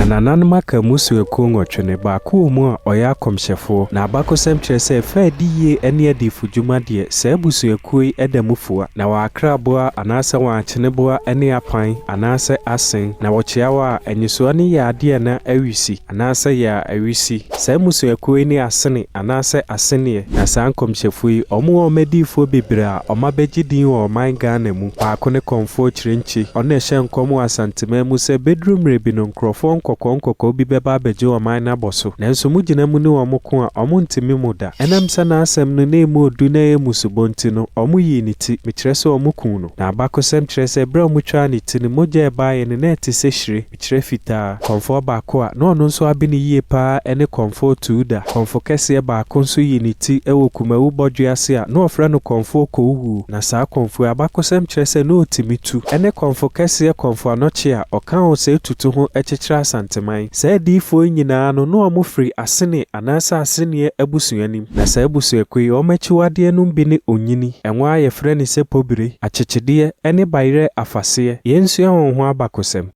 nananom aka mmusuakuo nwɔtwe no, baako wɔ mu a ɔyɛ akɔmhyɛfoɔ. Na abakɔsɛm kyerɛ sɛ ɛfa adiyie ne adiyifodwuma deɛ, saa abusuakuo yi da mu fua. Na wɔn akraboa anaasɛ wɔn akyeneboa ne apan anaasɛ asen. Na wɔkyea wɔ a, anyisoɔ no yɛ adeɛ a na awisi anaasɛ yɛ a awisi. Saa mmusuakuo yi ne Asene anaasɛ Aseneɛ. Na saa nkɔmhyɛfoɔ yi, wɔn wɔ wɔn adiyifoɔ bebree a wɔn abɛgye din wɔ ɔman Ghana mu. Baako ne Kɔmfoɔ Kyirenkyi. Ɔno na ɛhyɛɛ nkɔm wɔ Asanteman mu sɛ bɛduru mmerɛ bi no nkorɔfoɔ nkɔkɔɔ nkɔkɔɔ bi bɛba abɛgye ɔman no abɔ so. Nanso mogyina mu ne wɔn ko a, wɔntumi mo da. Ɛnam sɛ n'asɛm no na emu ɔdu na ɛyɛ mmusubɔ nti no, wɔyii ne ti, mekyerɛ sɛ wɔkuu no. Na abakɔsɛm kyerɛ sɛ berɛ a wɔtwaa ne ti no, mogya a ɛbaeɛ no, na ɛte sɛ hyire, mekyerɛ fitaa. Kɔmfoɔ baako a na ɔno nso abene yie pa ara ne Kɔmfoɔ Tuuda. Kɔmfo kɛseɛ baako nso yii ne ti wɔ Kumawu bɔdwe ase a na wɔfrɛ no Kɔmfoɔ Kowuwuo. Na saa kɔmfoɔ yi, abakɔsɛm kyerɛ sɛ na ɔtumi tu. Ɛne Kɔmfo kɛseɛ Kɔmfo Anɔkye a ɔka Osei Tutu ho kyekyere Asanteman. Saa adiyifoɔ yi nyinaa no, na wɔfiri Asene anaasɛ Aseneɛ abusua no mu. Na saa abusuakuo yi, wɔn akyiwadeɛ nom bi ne onyini, ɛnwa a yɛfrɛ no sɛ pobire, akyekyedeɛ, ne bayerɛ afaseɛ. Yɛnsua wɔn ho abakɔsɛm.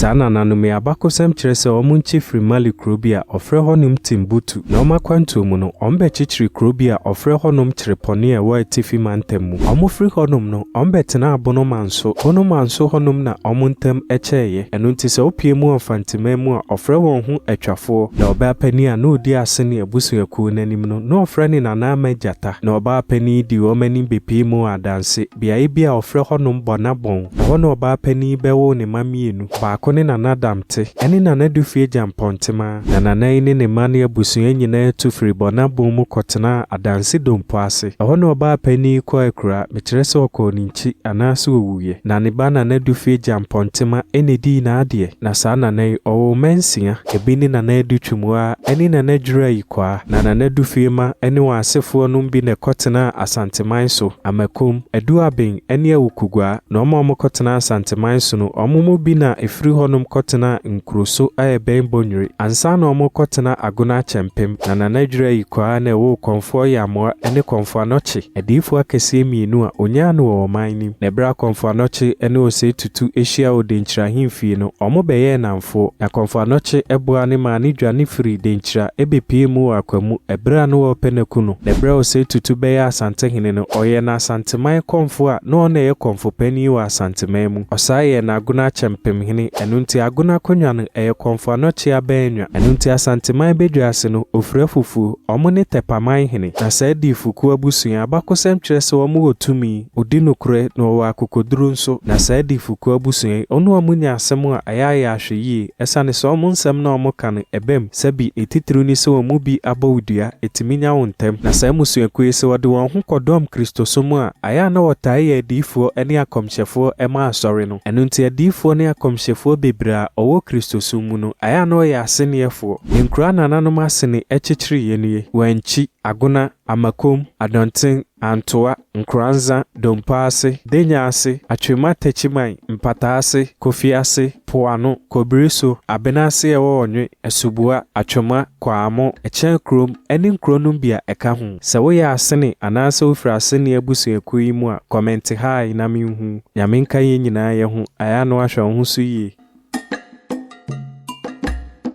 Saa nananom yi abakɔsɛm kyerɛ sɛ wɔn nkyi firi Mali kuro bi a wɔfrɛ hɔnom Timbuktu, na wɔn akwantuo mu no, wɔbɛkyekyere kuro bi a wɔfrɛ hɔnom Kyerepɔne a ɛwɔ Atifi Mantam mu. Wɔfiri hɔnom no, wɔbɛtenaa Bono Manso. Bono Manso hɔnom na wɔn ntam kyɛeɛ. Ɛno nti sɛ wopue mu wɔ Mfanteman mu a, wɔfrɛ wɔn ho Atwafoɔ. Na ɔbaa panin a na ɔdi Asene abusuakuo no anim no, na wɔfrɛ no Nana Ama Gyata. Na ɔbaa panin yi dii wɔn anim bɛpuee mu wɔ Adanse, beaeɛ bi a wɔfrɛ hɔnom Bɔnabɔn. Ɛhɔ na ɔbaa panin yi bɛwoo ne mma mmienu. Baako ne Nana Damte, ɛne Nana Dufie Gyampɔntemaa. Na Nana yi ne ne mma ne abusua nyinaa tu firii Bɔnabɔn mu kɔtenaa Adanse Dompo ase. Ɛhɔ na ɔbaa panin yi kɔɔ akuraa, mekyerɛ sɛ ɔkɔɔ ne nkyi anaasɛ ɔwuiɛ. Na ne ba Nana Dufie Gyampɔntema na ɛdii n'adeɛ. Na saa Nana yi, ɔwoo mma nsia. Ebi ne Nana Adu Twumwaa ne Nana Dwira Yikwaa. Na Nana Dufie mma ne wɔn asefoɔ nom bi na ɛkɔtenaa Asanteman so, Amakom, Aduaben ne Awukuguaa. Na wɔn a wɔkɔtenaa Asanteman so no, wɔn mu bi na ɛfiri hɔnom kɔtenaa Nkuroso a ɛbɛn Bonwire, ansa na wɔrekɔtena Agona Akyɛmpem. Na Nana Dwira Yikwaa na ɛwoo Kɔmfoɔ Yamoa ne Kɔmfoɔ Anɔkye, adiyifoɔ akɛseɛ mmienu a ɔnyaa no wɔ ɔman no mu. Na ɛberɛ a Kɔmfoɔ Anɔkye ne Osei Tutu hyiaa wɔ Denkyira ahemfie no, wɔbɛyɛɛ nnamfoɔ. Na Kɔmfoɔ Anɔkye boaa no maa no dwane firii Denkyira bɛpuee mu wɔ Akwamu ɛberɛ a na wɔrepɛ no aku no. Na ɛberɛ a Osei Tutu bɛyɛɛ Asantehene no, ɔyɛɛ no Asanteman kɔmfoɔ a na ɔno na ɛyɛ kɔmfo panin wɔ Asanteman mu. Ɔsan yɛɛ no Agona Akyɛmpemhene. Ɛno nti Agona akonnwa no, ɛyɛ Kɔmfo Anɔkye abannwa. Ɛno nti Asanteman badwa ase no, ɔfira fufuo. Wɔn ne Tɛpaman hene. Na saa Adiifokuo abusua, abakɔsɛm kyerɛ sɛ wɔn wɔ tumi, wɔdi nokorɛ, na wɔwɔ akokoduro nso. Na saa Adiifokuo abusua yi, wɔne wɔn nya asɛm a, ɛyɛ a yɛ ahwɛyie. Ɛsiane sɛ wɔn nsɛm no a wɔka no, ɛbam. Sɛbi, ne titiriw ne sɛ wɔn mu bi abɔ wo dua, etumi nya wo ntɛm. Na saa mmusuakuo yi, sɛ wɔde wɔn ho kɔdɔm Kristosom a, ayɛ a na wɔtaa yɛ adiyifoɔ ne akɔmhyɛfoɔ ma asɔre no. Ɛno nti adiyifoɔ ne akɔmhyɛfoɔ bebree a wɔwɔ Kristosom mu no, ayɛ a na wɔyɛ aseneɛfoɔ. Nkuro a nananom asene kyekyereeɛ nie, Wankyi, Agona, Amakom, Adɔnten, Antoa, Nkoranza, Dompo-ase, Denya-ase, Atwema Takyiman, Mpata-ase, Kofi-ase, Poano, Kobiriso, Abena-ase a ɛwɔ Ɔnwe, Asubua, Atwema, Kwaamo, Ɛkyɛn kurom, ne nkuro nom bi a ɛka ho. Sɛ woyɛ Asene anaasɛ wofiri Asene abusuakuo yi mu a, kɔmɛnte Hi na menhu. Nyame nka yɛn nyinaa yɛ ho, ayɛ a na wahwɛ wo ho so yie.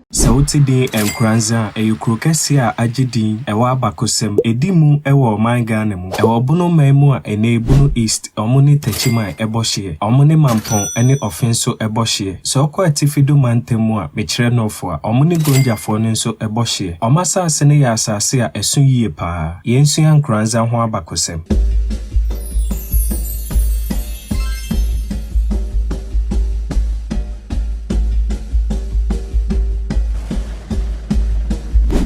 Sɛ wote din Nkoranza a, ɛyɛ kuro kɛseɛ a agye din, ɛwɔ abakɔsɛm, ɛdi mu wɔ ɔman Ghana mu. Ɛwɔ Bono man mu a ɛnnɛ yi Bono East, wɔn ne Techiman bɔ hyeɛ. Wɔn ne Mampɔn ne Ɔfe nso bɔ hyeɛ. Sɛ wokɔ Atifi do mantam mu a, mekyerɛ North a, wɔn ne Gonjafoɔ no nso bɔ hyeɛ. Wɔn asase no yɛ asase a ɛso yie pa ara. Yɛnsua Nkoranza ho abakɔsɛm.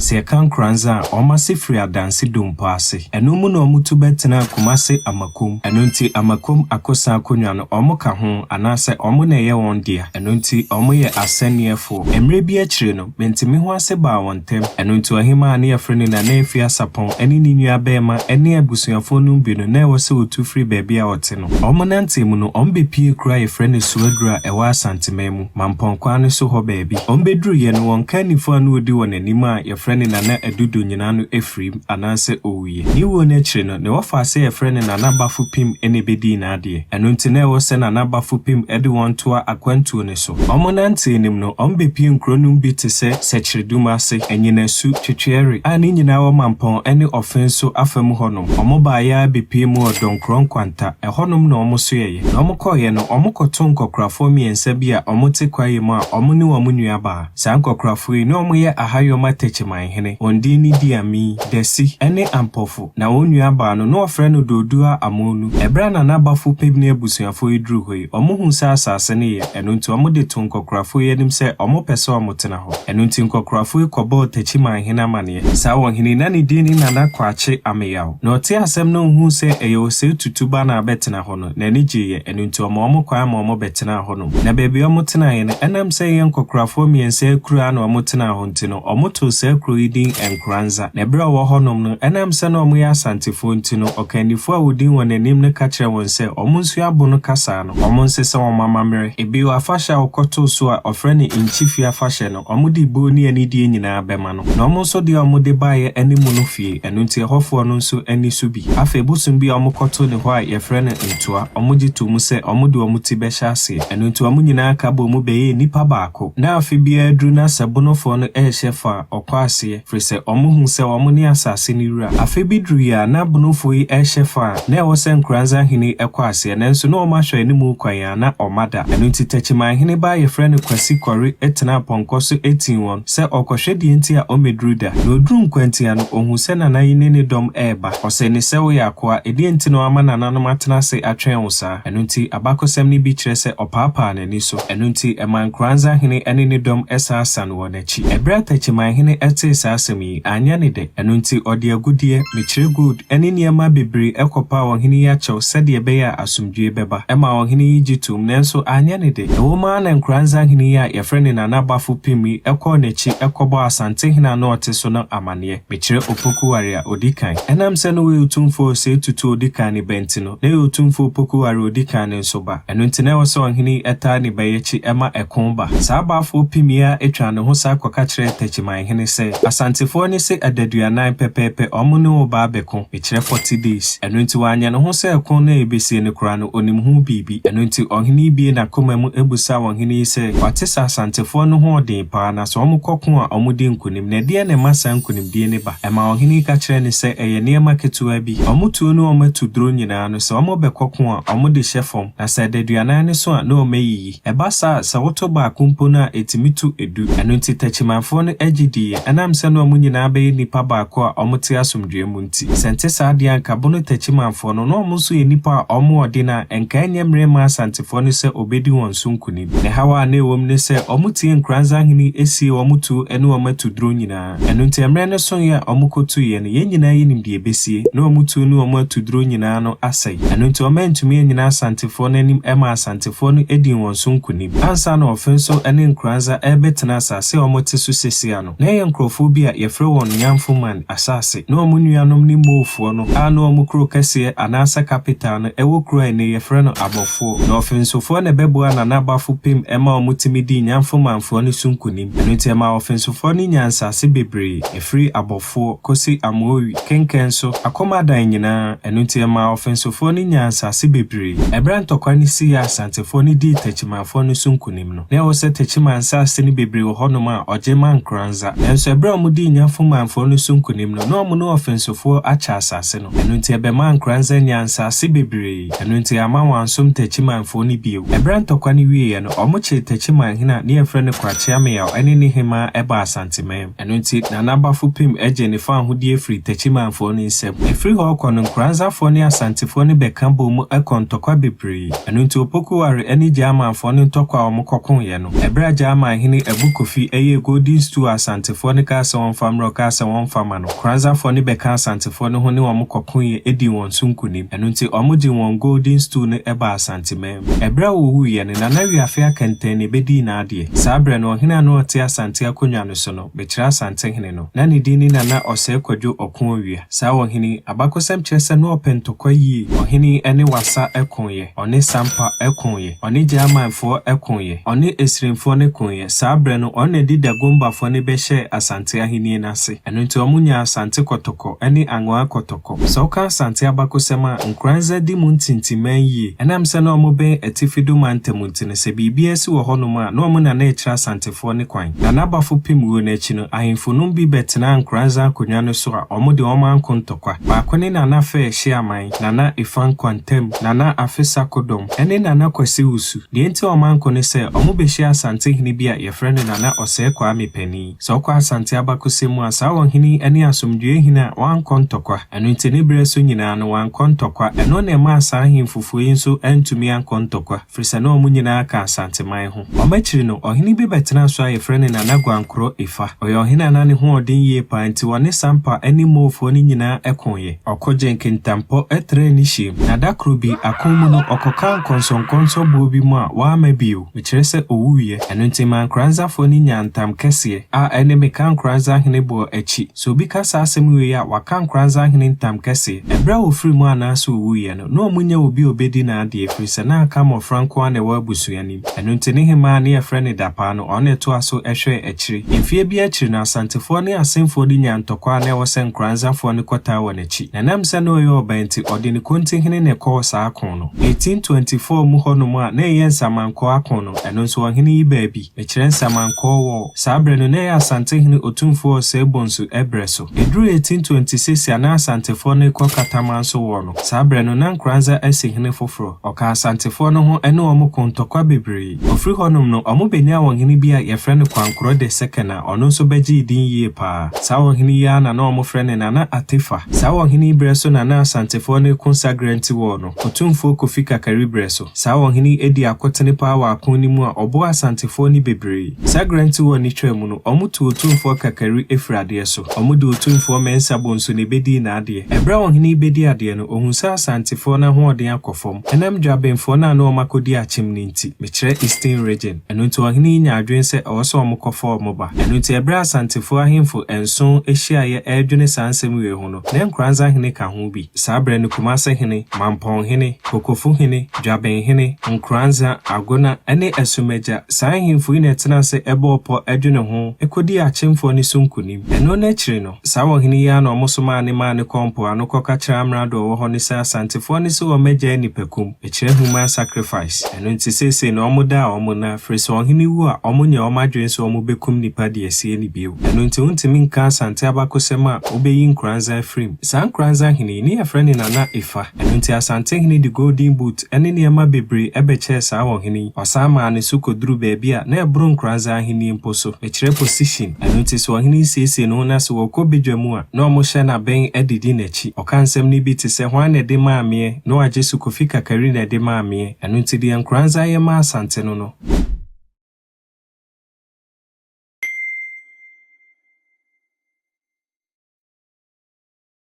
Sɛ Sɛ yɛka Nkoranza a, wɔn ase firi Adanse Dompo ase. Ɛno mu na wɔtu bɛtenaa Kumase Amakom. Ɛno nti Amakom Akosa akonnwa no, wɔka ho, anaasɛ wɔn na ɛyɛ wɔn dea. Ɛno nti wɔyɛ asɛnneɛfoɔ. Mmerɛ bi akyire no, Mentemehoase baa wɔn ntam. Ɛno nti ɔhemaa a ne yɛfrɛ no Nana Afua Sarpong ne ne nuabarima ne abusuafoɔ no mu bi no, na ɛwɔ sɛ wɔtu firi baabi a wɔte no. Wɔnantee mu no, wɔbɛpuee kuro a yɛfrɛ no Suaduro a ɛwɔ Asanteman mu, Mampɔn kwan no so hɔ baabi. Wɔbɛduruiɛ no, wɔn kannifoɔ a na ɔdi wɔn anim a yɛfrɛ no Nana Adu Donyina no firim anaasɛ ɔwuiɛ. Ne wuo no akyiri no, ne wɔfaase a yɛfrɛ no Nana Bafo Pim na ɛbɛdii n'adeɛ. Ɛno nti na ɛwɔ sɛ Nana Bafo Pim de wɔn toa akwantuo no so. Wɔnantee anim no, wɔbɛpuee nkuro no mu bi te sɛ Sɛkyerɛdum ase, Anyinasu, Twetweɛre a ne nyinaa wɔ Mampɔn ne Ɔfen so afa mu hɔnom. Wɔbaeɛ ara bɛpuee mu wɔ Dɔnkorɔ Nkwanta, ɛhɔnom na wɔsoɛeɛ. Na wɔkɔeɛ no, wɔkɔtoo nkɔkorafoɔ mmiɛnsa bi a wɔte kwaeɛ mu a wɔne wɔn nuabaa. Saa nkɔkorafoɔ yi, na wɔyɛ Ahayɔma Tɛkyimanhene. Wɔn din ne Diami, Dasi, ne Ampɔfo. Na wɔn nuabaa no, na wɔfrɛ no Dodua Amonu. Ɛberɛ a Nana Bafo Pem ne abusuafoɔ yi duruu hɔ yi, wɔhuu sɛ asase no yɛ, ɛno nti wɔde too nkɔkorafoɔ yi anim sɛ wɔpɛ sɛ wɔtena hɔ. Ɛno nti nkɔkorafoɔ yi kɔbɔɔ Takyimanhene amaneɛ. Saa ɔhene yi, na ne din ne Nana Kwakye Ameyaw. Na ɔtee asɛm no na ɔhuu sɛ ɛyɛ Osei Tutu ba na abɛtena hɔ no, n'ani gyeeɛ, ɛno nti ɔmaa wɔn kwan ma wɔbɛtenaa hɔnom. Na baabi a wɔtenaeɛ no, ɛnam sɛ ɛyɛ nkɔkorafoɔ mmiɛnsa akuraa na wɔtenaa hɔ nti no, wɔtoo saa kuro yi din Nkoranza. Na berɛ a wɔwɔ hɔnom no, ɛnam sɛ na wɔyɛ Asantefoɔ nti no, ɔkannifoɔ a ɔdii wɔn anim no ka kyerɛɛ wɔn sɛ wɔnsua Abono kasa no, wɔnsesa wɔn amammerɛ. Bio, afahyɛ a wɔkɔtoo so a wɔfrɛ no Nkyifi Afahyɛ no, wɔde buo ne anidie nyinaa bɛma no. Na wɔn nso deɛ a wɔde baeɛ ne mu no fie, ɛno nti ɛhɔfoɔ no nso ani so bi. Afei bosom bi a wɔkɔtoo ne hɔ a wɔfrɛ no Ntoa, wɔgye too mu sɛ wɔde wɔn ti bɛhyɛ aseɛ. Ɛno nti wɔn nyinaa ka bɔɔ mu bɛyɛɛ nnipa baako. Na afe biara duru na sɛ Bonofoɔ no rehyɛ fa a, wɔkɔ aseɛ, firi sɛ wɔhu sɛ wɔn ne asase no wura. Afe bi duruiɛ a na Bonofoɔ yi rehyɛ fa a, na ɛwɔ sɛ Nkoranza hene kɔ aseɛ, nanso na wɔahwɛ anim kwan a na ɔmma da. Ɛno nti Takyimanhene ba a yɛfrɛ no Kwasi Kɔre tenaa pɔnkɔ so tii wɔn sɛ ɔrekɔhwɛ deɛ nti a ɔmmɛduru da. Na ɔduruu Nkwantia no, ɔhuu sɛ Nana yi ne ne dɔm reba. Ɔsee no sɛ, Woyɛ akoa, ɛdeɛn nti na woama nananom atena ase atwɛn wo saa? Ɛno nti abakɔsɛm no bi kyerɛ sɛ ɔpaapaa n'ani so. Ɛno nti ɛmaa Nkoranza hene ne ne dɔm san sane wɔn akyi. Ɛberɛ a Takyimanhene tee saa asɛm yi, anyɛ no dɛ. Ɛno nti ɔde agudeɛ, mekyerɛ gold, ne nneɛma bebree kɔpaa ɔhene yi akyɛw sɛdeɛ ɛbɛyɛ a asomdwoeɛ bɛba. Ɛmaa ɔhene yi gye toom, nanso anyɛ no dɛ. Ɛwom ara na Nkoranza hene yi a yɛfrɛ no Nana Bafo Pim yi kɔɔ n'akyi kɔbɔɔ Asantehene a na ɔte so no amanneɛ, mekyerɛ Opoku Ware a ɔdi kan. Ɛnam sɛ na ɔyɛ Otumfoɔ Osei Tutu a ɔdi kan no ba nti no, na ɛyɛ Otumfoɔ Opoku Ware a ɔdi kan no nso ba. Ɛno nti na ɛwɔ sɛ ɔhene yi taa ne ba yi akyi ma ɛko ba. Saa Bafo Pim yi ara twaa ne ho san kɔka kyerɛɛ Takyimanhene sɛ, Asantefoɔ no se adaduanan pɛpɛɛpɛ wɔn ne wo ba abɛko, mekyerɛ 40 days. Ɛno nti wanyɛ ne ho sɛ ɛko no a ɛbɛsie no koraa no ɔnim ho biribi. Ɛno nti ɔhene yi buee n'akoma mu bisaa ɔhene yi sɛ, Wate sɛ Asantefoɔ no ho ɔden paa na sɛ wɔkɔ ko a wɔdi nkonim, na ɛdeɛn na ɛma saa nkonimdie no ba? Ɛmaa ɔhene yi ka kyerɛɛ no sɛ ɛyɛ nneɛma ketewa bi. Wɔtuo ne wɔn atuduro nyinaa no, sɛ wɔrebɛkɔ ko a, wɔde hyɛ fam, na sɛ adaduanan no so a, na wɔayiyi. Ɛba saa a, sɛ woto baako mpo no a, ɛtumi to du. Ɛno nti Takyimanfoɔ no gye diiɛ, ɛnam sɛ na wɔn nyinaa bɛyɛ nnipa baako a wɔte asomdwoeɛ mu nti. Sɛ ɛnte saa deɛ a, anka Bono Takyimanfoɔ no, na wɔn nso yɛ nnipa a wɔwɔ den a ɛnka ɛnyɛ mmerɛ mma Asantefoɔ no sɛ wɔbɛdi wɔn so nkonim. Ne haw a na ɛwɔ mu ne sɛ, wɔtiee Nkoranza hene siee wɔn tuo ne wɔn atuduro nyinaa. Ɛno nti mmerɛ no soeɛ a wɔkɔtuiɛ no, yɛn nyinaa yɛnim deɛ ɛbɛsie, na wɔn tuo ne wɔn atuduro nyinaa no asɛe. Ɛno nti wɔantumi annyina Asantefoɔ no anim maa Asantefoɔ no dii wɔn so nkonim. Ansa na Ɔfenso ne Nkoranza rebɛtena asase a wɔte so seesei ano, na ɛyɛ nkurɔfoɔ bi a wɔfrɛ wɔn Nyamfoman asase, na wɔn nuanom ne Moorfoɔ no a na wɔn kuro kɛseɛ anaasɛ capital no wɔ kuro a ɛnnɛ yɛfrɛ no Abɔfoɔ. Na Ɔfensofoɔ na ɛbɛboaa Nana Bafo Pem ma wɔtumi dii Nyamfomanfoɔ no so nkonim. Ɛno nti ɛmaa Ɔfensofoɔ no nyaa nsase bebree, ɛfiri Abɔfoɔ kɔsi Amoawi, Kenkenso, Akomadan nyinaa, ɛno nti ɛmaa Ɔfensofoɔ no nyaa nsase bebree. Ɛberɛ a ntɔkwa no siiɛ a Asantefoɔ no dii Takyimanfoɔ no so nkonim no, na ɛwɔ sɛ Takyiman nsase no bebree wɔ hɔnom a ɔgye ma Nkoranza. Nanso ɛberɛ a wɔdii Nyafomanfoɔ no so nkonim no, na wɔne Ɔfensofoɔ akyɛ asase no. Ɛno nti ɛbɛmaa Nkoranza nyaa nsase bebree. Ɛno nti amma wɔansom Takyimanfoɔ no bio. Ɛberɛ a ntɔkwa no wieeɛ no, wɔkyee Takyiman hene a ne yɛfrɛ no Kwakye Ameyaw ne ne hemmaa baa Asanteman. Ɛno nti, Nana Bafo Pem gyee ne fawohodie firii Takyimanfoɔ no nsam. Ɛfiri hɔ rekɔ no, Nkoranzafoɔ ne Asantefoɔ no bɛka bɔɔ mu kɔɔ ntɔkwa bebree. Ɛno nti, Opoku Ware ne Gyamanfoɔ no ntɔkwa a wɔkɔkoeɛ no, ɛberɛ a Gyaman hene Abu Kofi yɛɛ Golden Stool a Asantefoɔ no kaa ɔkaa sɛ wɔmfa mmrɛ ɔkaa sɛ wɔmfa mma no. Nkoranzafoɔ no bɛkaa Asantefoɔ no ho ne wɔn kɔkoeɛ dii wɔn so nkunim. Ɛno nti wɔgyee wɔn Golden Stool no baa Asanteman mu. Ɛberɛ a wɔwuiɛ no, Nana Wiafe Akɛntɛn na ɛbɛdii n'adeɛ. Saa berɛ no, ɔhene a na ɔte Asante akonnwa no so no, mekyerɛ Asantehene no, na ne din ne Nana Ɔsɛe Kwadwo Ɔko Owia. Saa ɔhene yi, abakɔsɛm kyerɛ sɛ na ɔpɛ ntɔkwa yie. Ɔhene yi ne Wassa koeɛ, ɔne Sampa koeɛ, ɔne Gyamanfoɔ koeɛ, ɔne Esirimfoɔ no koeɛ. Saa berɛ no, ɔno na ɛde Dagombafoɔ no bɛhyɛɛ Asante ahennie no ase. Ɛno nti wɔnyaa Asante Kɔtɔkɔ ne Angoa Kɔtɔkɔ. Sɛ woka Asante abakɔsɛm a, Nkoranza di mu ntintimman yie. Ɛnam sɛ na wɔbɛn Atifi do mantam nti no, sɛ biribi asi wɔ hɔnom a, na wɔn na na ɛkyerɛ Asantefoɔ no kwan. Na n'abafo pem wuo no akyi no, ahemfo nom bi bɛtenaa Nkoranza akonnwa no so a wɔde wɔn anko ntɔkwa. Baako ne Nana Fɛɛ Hyeaman, Nana Efan Kwantam, Nana Afe Sakodɔm, ne Nana Kwasi Wusu. Deɛ enti a wɔanko ne sɛ, wɔbɛhyia Asantehene bi a wɔfrɛ no Nana Ɔsɛe Kwame Panin. Sɛ wokɔ Asante abakɔsɛm mu a, saa ɔhene yi ne asomdwoeɛ hene a wankɔ ntɔkwa. Ɛno nti ne berɛ so nyinaa no, wankɔ ntɔkwa. Ɛno na ɛmaa saa ahemfofoɔ yi nso antumi ankɔ ntɔkwa, firi sɛ na wɔn nyinaa ka Asanteman ho. Wɔn akyiri no, ɔhene bi bɛtenaa so a yɛfrɛ no Nana Guankorɔ Ifa. Ɔyɛ ɔhene a na ne ho ɔden yie paa nti ɔne Sampa ne Moofoɔ no nyinaa koeɛ. Ɔko gyee nkintampɔ trɛɛ ne hyeɛ mu. Na da koro bi, ako mu no, ɔkɔkaa nkɔnsɔnkɔnsɔn boɔ bi mu a wamma bio. Mekyerɛ sɛ owuiɛ. Ɛno nti maa Nkoranzafoɔ no nyaa ntam kɛseɛ a ɛne meka Nkoranza hene boɔ akyi. Sɛ obi ka saa asɛm wei a, waka Nkoranza hene ntam kɛseɛ. Ɛberɛ a ɔfirii mu anaasɛ ɔwuiɛ no, na wɔnnya obi a ɔbɛdi n'adeɛ ɛfiri sɛ na aka mmɔfra nko ara na ɛwɔ abusua no mu. Ɛno nti ne hemaa a ne yɛfrɛ no Dapaa no, ɔno na ɛtoaa so hwɛɛ akyire. Mfeɛ bi akyiri no, Asantefoɔ ne Asenfoɔ no nyaa ntɔkwa a na ɛwɔ sɛ Nkoranzafoɔ no kɔtaa wɔn akyi. Na ɛnam sɛ na ɔyɛ ɔbaa nti, ɔde ne kontihene na ɛkɔɔ saa ko no. 1824 mu hɔnom a na ɛyɛ Nsamankɔɔ ako no, ɛno nso ɔhene yi baa bi, mekyerɛ Nsamankɔɔ wɔ, saa berɛ no na ɛyɛ Asantehene Otumfoɔ Osei Bonsu berɛ so. Ɛduruu 1826 a na Asantefoɔ no rekɔ Katamanso wɔ no, saa berɛ no na Nkoranza asi hene foforɔ. Ɔkaa Asantefoɔ no ho ne wɔn koo ntɔkwa bebree. Ɔfiri hɔnom no, wɔbɛnyaa ɔhene bi a yɛfrɛ no Kwankorɔ the Second a ɔno nso bɛgyee din yie pa ara. Saa ɔhene yi ara na na wɔfrɛ no Nana Atefa. Saa ɔhene yi berɛ so na na Asantefoɔ no reko Sagrenti War no, Otumfoɔ Kofi Kakari berɛ so. Saa ɔhene yi dii akotene paa wɔ ako no mu a ɔboaa Asantefoɔ no bebree. Sagrenti War no twaa mu no, wɔtuu Otumfoɔ Kakari firii adeɛ so. Wɔde Otumfoɔ Mensah Bonsu na ɛbɛdii n'adeɛ. Ɛberɛ a ɔhene yi bɛdii adeɛ no, ɔhuu sɛ Asantefoɔ no ahoɔden akɔ fam, ɛnam Dwabenfoɔ no a na wɔakɔdi akyem no nti, mekyerɛ Eastern Region. Ɛno nti ɔhene yi nyaa adwene sɛ ɛwɔ sɛ wɔkɔfa wɔn ba. Ɛno nti ɛberɛ a Asantefoɔ ahemfo nson hyiaeɛ redwene saa nsɛm wei ho no, na Nkoranza hene ka ho bi. Saa berɛ no Kumase hene, Mampɔn hene, Kokofu hene, Dwaben hene, Nkoranza, Agona ne Asumagya, saa ahemfo yi na ɛtenaa ase bɔɔ pɔ dwene ho kɔdii akyemfoɔ no so nkonim. Ɛno no akyiri no, saa ɔhene yi ara na wɔsomaa ne maa no kɔɔ mpoano kɔka kyerɛɛ amrado a ɔwɔ hɔ no sɛ Asantefoɔ no se wɔmmɛgyae nnipakum. Ɛkyerɛ human sacrifice. Ɛno nti seesei no wɔn da a wɔn nna, firi sɛ ɔhene wu a wɔn nyɛ wɔn adwene sɛ wɔn bɛkum nipa de asie no bio. Ɛno nti wontumi nka Asante abakosɛm a wobɛyi Nkoranza afiri mu. Saa Nkoranza hene yi, ne yɛfrɛ no Nana Efa. Ɛno nti Asante hene de golden boot ne nneɛma bebree bɛkyɛɛ saa ɔhene yi. Ɔsan maa ne so kɔduruu baabi a na ɛboro Nkoranza ahennie mpo so. Ɛkyerɛ position. Ɛno nti sɛ ɔhene yi siesie ne ho na sɛ wɔkɔ badwa mu a, na wɔhyɛ no abɛn de di n'akyi. Ɔka nsɛm no bi te sɛ, Hwan na ɛde maa meɛ? Na wagye so Kofi Kakari na ɛde maa meɛ. Ɛno nti deɛ Nkoranza yɛ maa Asante no no.